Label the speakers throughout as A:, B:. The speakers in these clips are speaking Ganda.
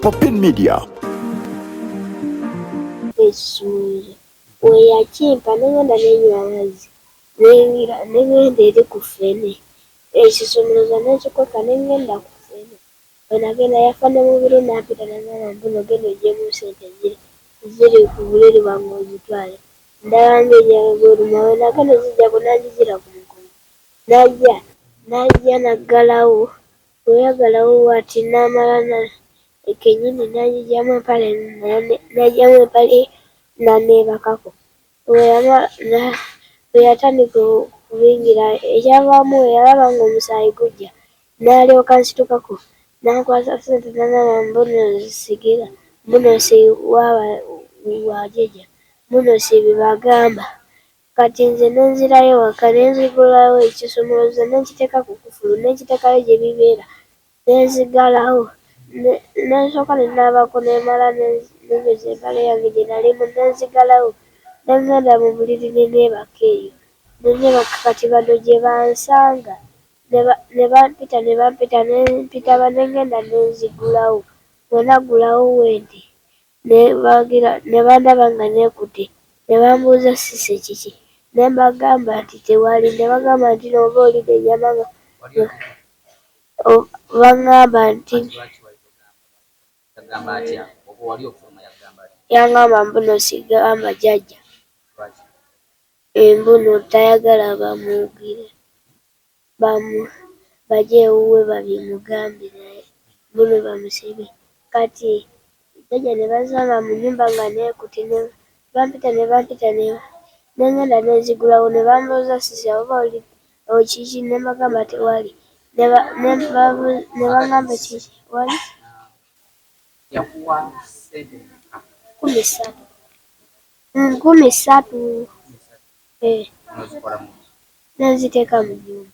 A: Popin Media.
B: Ekisumuluzo weyakimpa nengenda nenywa amazzi nengira nengenda eri ku ffene ekisumuluzo nenkikweka nengenda ku ffene wenagenda yafa ne Mubiru nampita nangamba mbuno genda ogyemu sente ziri ku buliri bwange ozitwale ndaba nga bweruma wenagenda ozijjako nanjijira ku mukono najja najja naggalawo bweyaggalawo bwati namala kenyini nanjijjamu empale najjamu empale naneebakako bweyatandika okubingira ekyavaamu bweyalaba nga omusaayi gujja nalyoka nsitukako nankwasa sente nangamba mbuno sigira mbuno siwaaba wajeja mbuno sibibagamba kati nze nenzirayo ewaka nenzigulawo ekisumuluzo nenkiteeka ku kufulu nenkiteekayo gye bibeera nenzigalawo nensooka nenaabako nemala nenjoza empale yange gye nalimu nenzigalawo nengenda mu buliri neneebaka eyo neneebaka kati bano gye bansanga ne bampita ne bampita nempita nengenda nenzigulawo bwe naggulawo bwenti ne bandaba nga neekutte ne bambuuza sise kiki ne mbagamba nti tewali ne bagamba nti oba olidde ennyama nga baŋŋamba nti yangamba mbuno sigamba jjajja embuno tayagala bamugire bajje ewuwe babimugambe naye mbuno bamusibe kati jjajja ne bansanga mu nnyumba nga neekutte ne bampita ne bampita nengenda nenzigulawo ne bambuuza sisi oba oli kiki ne mbagamba tewali ne baŋŋamba kiki wali 13,000 3,000 nenziteeka mu nnyumba.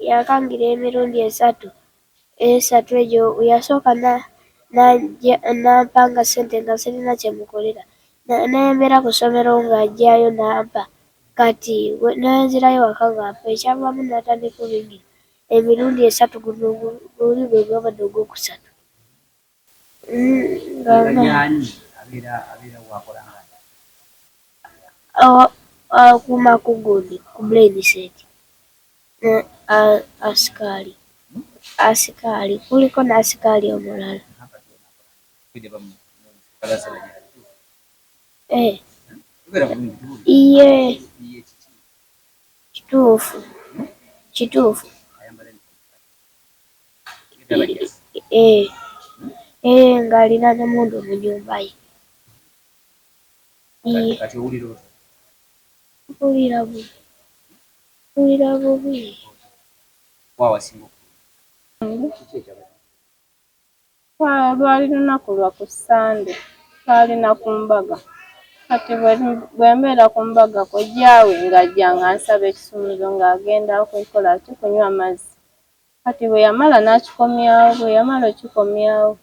B: Yakangira emirundi esatu esatu egyo yasooka nampanga ssente nga sirina kye mukolera nembeera ku ssomero ng'ajjayo nampa kati nenzirayo waka ng'ampa ekyavaamu natandika obingira emirundi esatu guno guli gwe gwabadde ogwokusatu. Akuuma ku gundi ku brain set asikaali asikaali kuliko n'asikaali omulala. Iye kituufu kituufu ng'alina n'emmundu mu nnyumba ye. Mpulira bubi mpulira bubi.
C: Lwali lunaku lwa ku Ssande, twalina ku mbaga. Kati bwe mbeera ku mbaga kojjaawe ng'ajja ng'ansaba ekisumuluzo ng'agenda kukola ki kunywa mazzi. Kati bwe yamala n'akikomyawo, bwe yamala okukikomyawo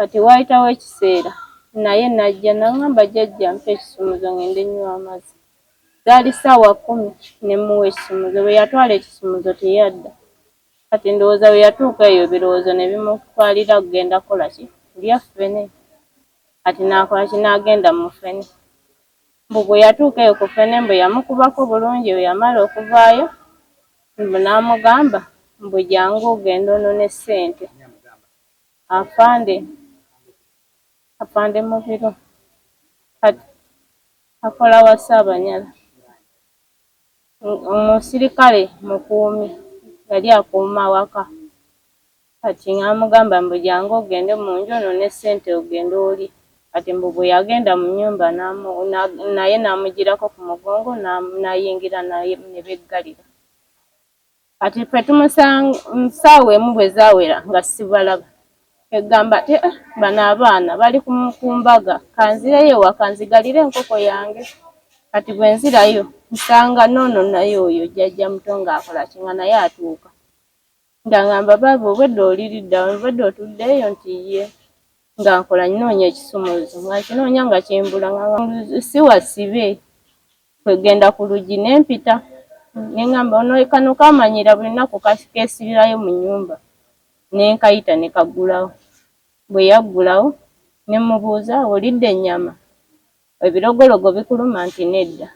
C: kati waayitawo ekiseera naye n'ajja n'aŋŋamba jjajja mpa ekisumuluzo ŋŋende nnywe amazzi. Zaali ssaawa 10 ne mmuwa ekisumuluzo, bwe yatwala ekisumuluzo teyadda. Kati ndowooza bwe yatuuka eyo ebirowoozo ne bimutwalira kugenda kukola ki kulya ffene. Kati n'akola ki n'agenda mu ffene. Mbu bwe yatuuka eyo ku ffene mbu yamukubako bulungi bwe yamala okuvaayo mbu n'amugamba mbu jjangu ogende onone ssente. Afande Afande Mubiru kati akola wa Ssaabanyala. Omusirikale mukuumi yali akuuma waka. Kati n'amugamba mbu jangu ogende mu nju onone ssente ogende olye. Kati mbu bwe yagenda mu nnyumba naye n'amugirako ku mugongo n'ayingira naye ne beggalira. Kati ffe tumusanga ssaawa emu bwe zaawera nga sibalaba. Egamba ate eh, bano abaana bali ku mbaga kanzireyo ewaka nzigalire enkoko yange. Kati bwe nzirayo nsanga n'ono naye oyo jjajja muto ng'akola ki nga naye atuuka. Nga ngamba baaba obwedda oli ludda wa obwedda otudde eyo nti ye. Nga nkola nnoonya ekisumuluzo nga nkinoonya nga kimbula nga si wasibe kwegenda ku luggi ne mpita ne ŋŋamba ono kano kamanyiira buli lunaku keesibirayo mu nnyumba ne nkayita ne kaggulawo. Bwe yaggulawo ne mmubuuza, olidde ennyama? Ebirogologo bikuluma? Nti nedda.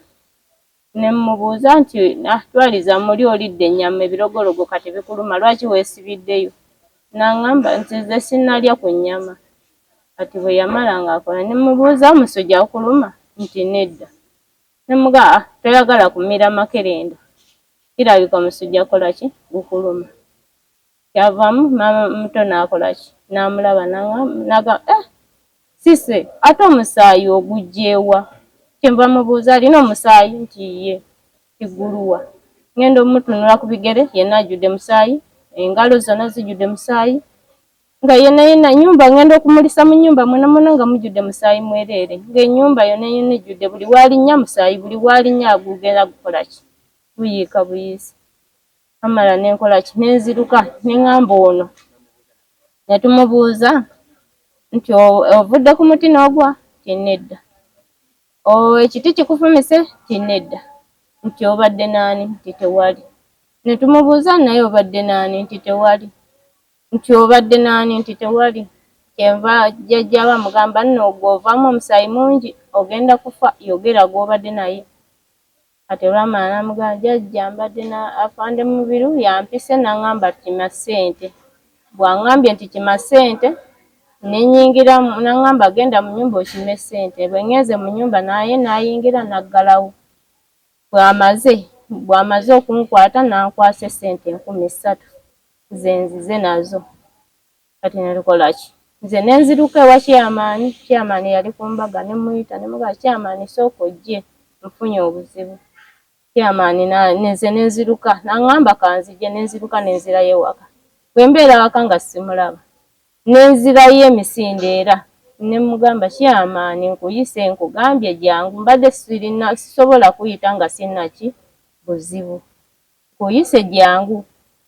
C: Ne mmubuuza nti ah, twaliza muli olidde ennyama, ebirogologo kati bikuluma, lwaki weesibiddeyo? N'angamba nti nze sinnalya ku nnyama. Kati bwe yamala ng'akola ne mmubuuza, omusujja gukuluma? Nti nedda. Ne mmugamba ah, toyagala kumira makerenda, kirabika omusujja gukola ki? Gukuluma. Kyavamu maama muto n'akola ki? N'amulaba n'agamba eh, sise ate omusaayi oguggye wa? Kyenva mubuuza alina omusaayi? Nti ye. Kiguluwa? Ngenda omutunula ku bigere yenna ajjudde musaayi, engalo zonna zijjudde musaayi, nga yenna yenna nyumba ngenda okumulisa mu nyumba mwena mwena nga mujjudde musaayi mwereere, ng'ennyumba yonna yonna ejjudde, buli walinnya musaayi, buli walinnya agugenda gukola ki? Guyiika buyiisi. Amala ne nkola ki? Ne nziruka ne ŋŋamba ono. Ne tumubuuza nti ovudde ku muti n'ogwa? Nti nedda. Ekiti kikufumise? Nti nedda. Nti obadde n'ani? Nti tewali. Ne tumubuuza naye obadde n'ani? Nti tewali. Nti obadde n'ani? Nti tewali. Kyenva jjajjaawe amugamba nno gwe ovaamu omusaayi mungi ogenda kufa, yogera gw'obadde naye. Kati olwamala n'amugamba jjajja mbadde na afande Mubiru yampise n'angamba kima ssente. Bw'angambye nti kima ssente ne nnyingira n'angamba genda mu nnyumba okime ssente. Bwe ngenze mu nnyumba naye n'ayingira n'aggalawo. Bw'amaze bw'amaze okunkwata n'ankwasa essente 3000 ze nzize nazo. Kati ne tukola ki? Nze ne nziruka ewa chairman, chairman yali ku mbaga ne mmuyita ne mugamba chairman sooka ojje nfunye obuzibu. Chairman nze ne nziruka n'angamba kanzije ne nziruka ne nzirayo ewaka. Bwe mbeera waka nga simulaba ne nzirayo emisinde era ne mmugamba chairman nkuyise nkugambye jjangu mbadde sirina sisobola kuyita nga sinnaki buzibu. Nkuyise jjangu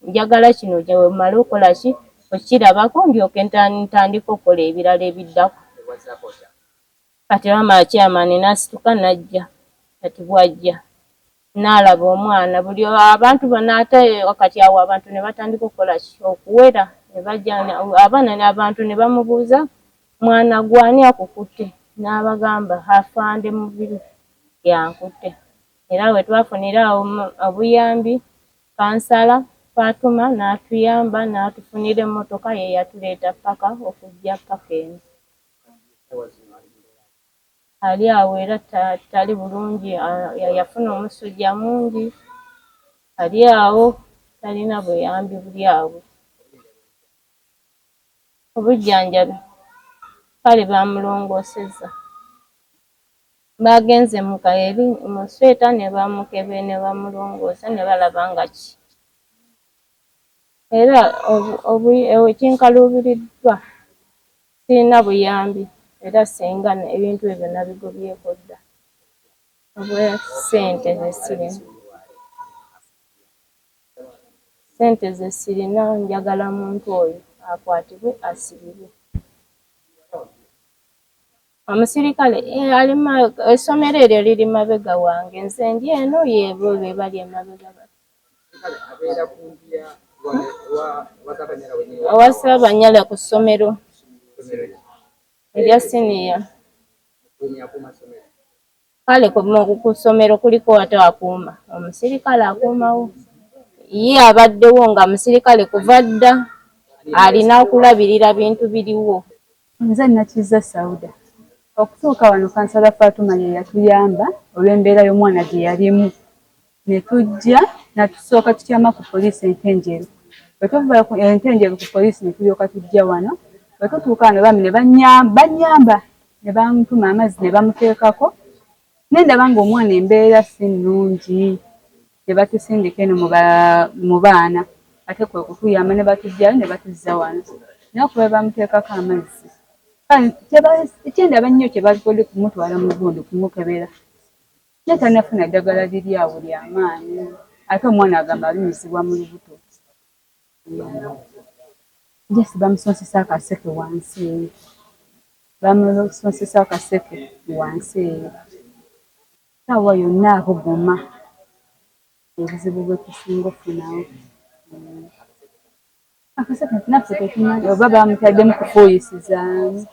C: njagala kino omale okola ki okukirabako ndyoke ntandike okukola ebirala ebiddako. Kati olwamala chairman n'asituka n'ajja, kati bw'ajja n'alaba omwana buli abantu bonna ate kati awo abantu ne batandika okukola ki okuwera ne bajja abaana abantu ne bamubuuza mwana gwe ani akukutte n'abagamba afande Mubiru yankutte. Era we twafunira awo obuyambi kansala Fatuma n'atuyamba n'atufunira emmotoka ye yatuleeta ppaka okujja ppaka eno. Ali awo era tali bulungi, yafuna omusujja mungi, ali awo talina buyambi buli awo. Obujjanjabi kale baamulongoosezza. Baagenze mu eri mu sweeta ne bamukebera ne bamulongoosa ne balaba nga ki era ekinkaluubiriddwa sirina buyambi era singa ebintu ebyo nabigobyeko dda olwa ssente ze sirina. Ssente ze sirina njagala muntu oyo akwatibwe asibibwe. Omusirikale eh, ali essomero eryo liri mabega wange, nze ndi eno ye bo be bali emabega bali. Ewa Ssaabanyala ku ssomero erya siniya. Kale ku ssomero kuliko ate akuuma, omusirikale akuumawo. Ye abaddewo nga musirikale kuva dda, alina okulabirira bintu biriwo.
A: Nze Nakizza Sauda. Okutuuka wano Kansala Fatuma ye yatuyamba olw'embeera y'omwana gye yalimu ne tujja natusooka tutyama ku poliisi e Ntenjeru. Bwe tuva e Ntenjeru ku poliisi ne tulyoka tujja wano. Bwe tutuuka wano bambi ne bannyamba ne bantuma amazzi ne bamuteekako ne ndaba ng'omwana embeera si nnungi ne batusindika eno mu baana ate kwe kutuyamba ne batuggyayo ne batuzza wano naye okuva lwe bamuteekako amazzi kye ndaba ennyo kye bakoze kumutwala mu gundi kumukebera naye tannafuna ddagala liri awo lya maanyi ate omwana agamba alumizibwa mu lubuto. Just bamusonsesa akaseke wansi eyo, bamusonsesa akaseke wansi eyo. Ssaawa yonna abuguma, obuzibu bwe tusinga okufunawo. Akasente naffe tetumanyi oba bamutaddemu kufuuyisizaamu.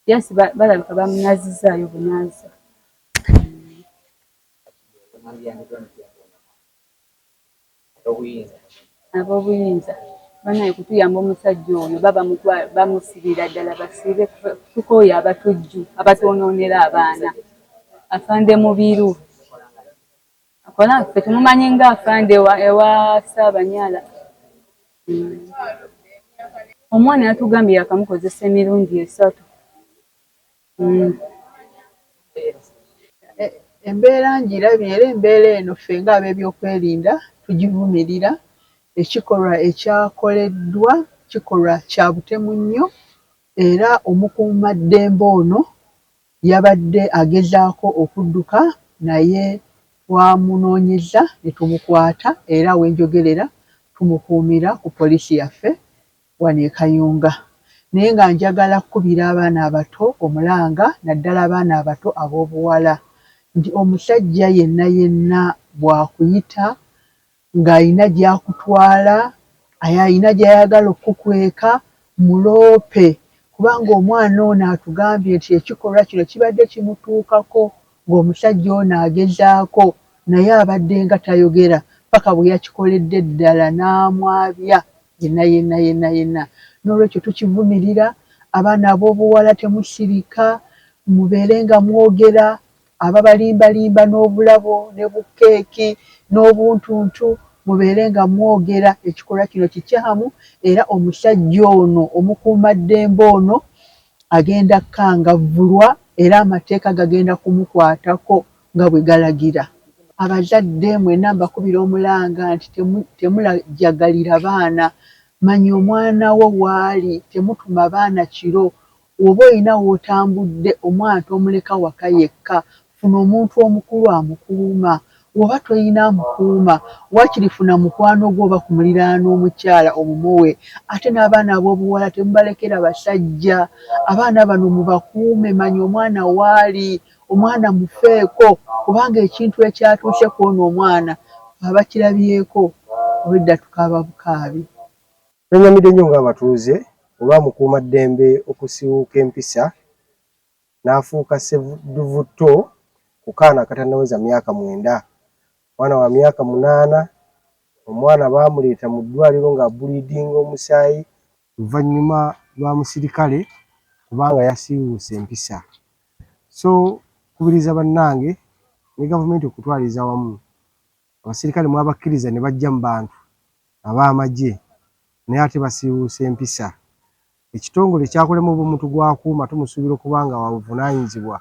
A: Just balabika bamunaazizaayo bunaaza. Ab'obuyinza banaye kutuyamba omusajja oyo baba bamusibira ddala basibe tukooye abatujju abatwonoonera abaana. Afande Mubiru akola ffe tumumanyi nga afande ewa Ssaabanyala. Omwana yatugambye yakamukozesa emirundi esatu.
D: Embeera ngirabye era embeera eno ffe ng'ab'ebyokwerinda tugivumirira. Ekikolwa ekyakoleddwa kikolwa kya butemu nnyo era omukuumaddembe ono yabadde agezaako okudduka naye twamunoonyezza ne tumukwata era we njogerera tumukuumira ku poliisi yaffe wano e Kayunga. Naye nga njagala kukubira abaana abato omulanga naddala abaana abato ab'obuwala nti omusajja yenna yenna bw'akuyita ng'alina gy'akutwala, alina gy'ayagala okukukweka, muloope kubanga omwana ono atugambye nti ekikolwa kino kibadde kimutuukako ng'omusajja ono agezaako naye abadde nga tayogera paka bwe yakikoledde ddala n'amwabya yenna yenna yenna yenna. Noolwekyo tukivumirira, abaana ab'obuwala temusirika, mubeere nga mwogera, ababalimbalimba n'obulabo ne bukkeeki n'obuntuntu mubeere nga mwogera, ekikolwa kino kikyamu era omusajja ono omukuumaddembe ono agenda kukangavvulwa era amateeka gagenda kumukwatako nga bwe galagira. Abazadde mwenna mbakubira omulanga nti temulajagalira baana, manya omwana wo waali, temutuma baana kiro, Woba olina wotambudde omwana tomuleka waka yekka funa omuntu omukulu amukuuma woba toyina amukuuma wakiri funa mukwano gwo oba kumuliraano omukyala omumuwe ate n'abaana abobuwala temubalekera basajja abaana bano mubakuume manya omwana waali omwana mufeeko kubanga ekintu ekyatuuse kwono omwana fe abakirabyeko obwedda tukaaba bukaabi.
E: Twenyamidde nnyo ng'abatuuze olwa Mukuumaddembe okusiiwuuka empisa n'afuuka ssedduvutto ku kaana akatannaweza myaka mwenda. Mwana wa myaka munaana, omwana baamuleeta mu ddwaaliro ng'abuliidinga omusaayi luvannyuma lwa musirikale kubanga yasiiwuuse empisa. So nkubiriza bannange ne gavumenti okutwaliza awamu, abasirikale mwabakkiriza ne bajja mu bantu ab'amagye naye ate basiiwuuse empisa. Ekitongole kyakulema oba omuntu gw'akuuma tumusuubira okuba nga wa buvunaanyizibwa.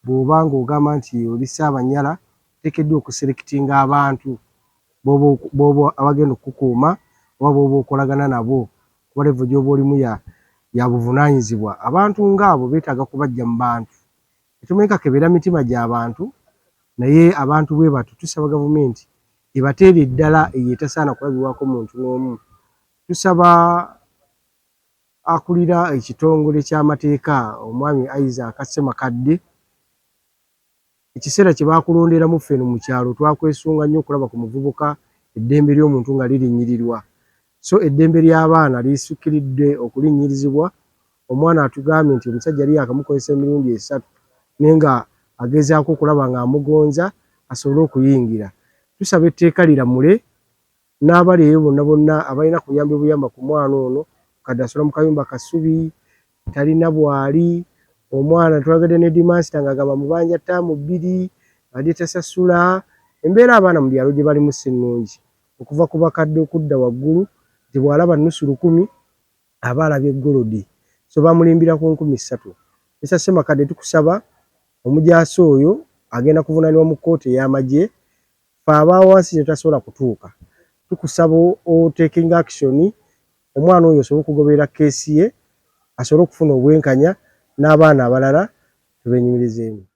E: Bw'oba ng'ogamba nti oli Ssaabanyala oteekeddwa okuserekitinga abantu b'oba abagenda okukukuuma oba b'oba okolagana nabo kuba levo gy'oba olimu ya buvunaanyizibwa. Abantu ng'abo beetaaga kubaggya mu bantu. Tetumanyi kakebera mitima gya bantu naye abantu bwe batyo tusaba gavumenti ebateere eddala eyo etasaana kulabibwako muntu n'omu. Tusaba akulira ekitongole ky'amateeka omwami Isaac Ssemakadde ekiseera kye baakulonderamu ffe eno mu kyalo twakwesunga nnyo okulaba ku muvubuka eddembe ly'omuntu nga lirinnyirirwa so eddembe ly'abaana lisukkiridde okulinnyirizibwa. Omwana atugambye nti omusajja yali yaakamukozesa emirundi esatu naye nga agezaako okulaba ng'amugonza asobole okuyingira. Tusaba etteeka liramule n'abali eyo bonna bonna abalina ku buyambi obuyamba ku mwana ono mukadde asula mu kayumba kasubi talina bwali omwana twayogedde ne dimansita ng'agamba mubanja ttaamu bbiri abadde tasasula embeera abaana mu byalo gye balimu si nnungi okuva ku bakadde okudda waggulu nti bw'alaba nnusu lukumi aba alabye golodi so bamulimbira ku 3000. Mister Ssemakadde tukusaba omujaasi oyo agenda kuvunaanibwa mu kkooti ey'amagye ffe aba wansi gye tutasobola kutuuka tukusaba otekinga action omwana oyo osobole okugoberera keesi ye asobole okufuna obwenkanya n'abaana abalala tubenyumirizeemu.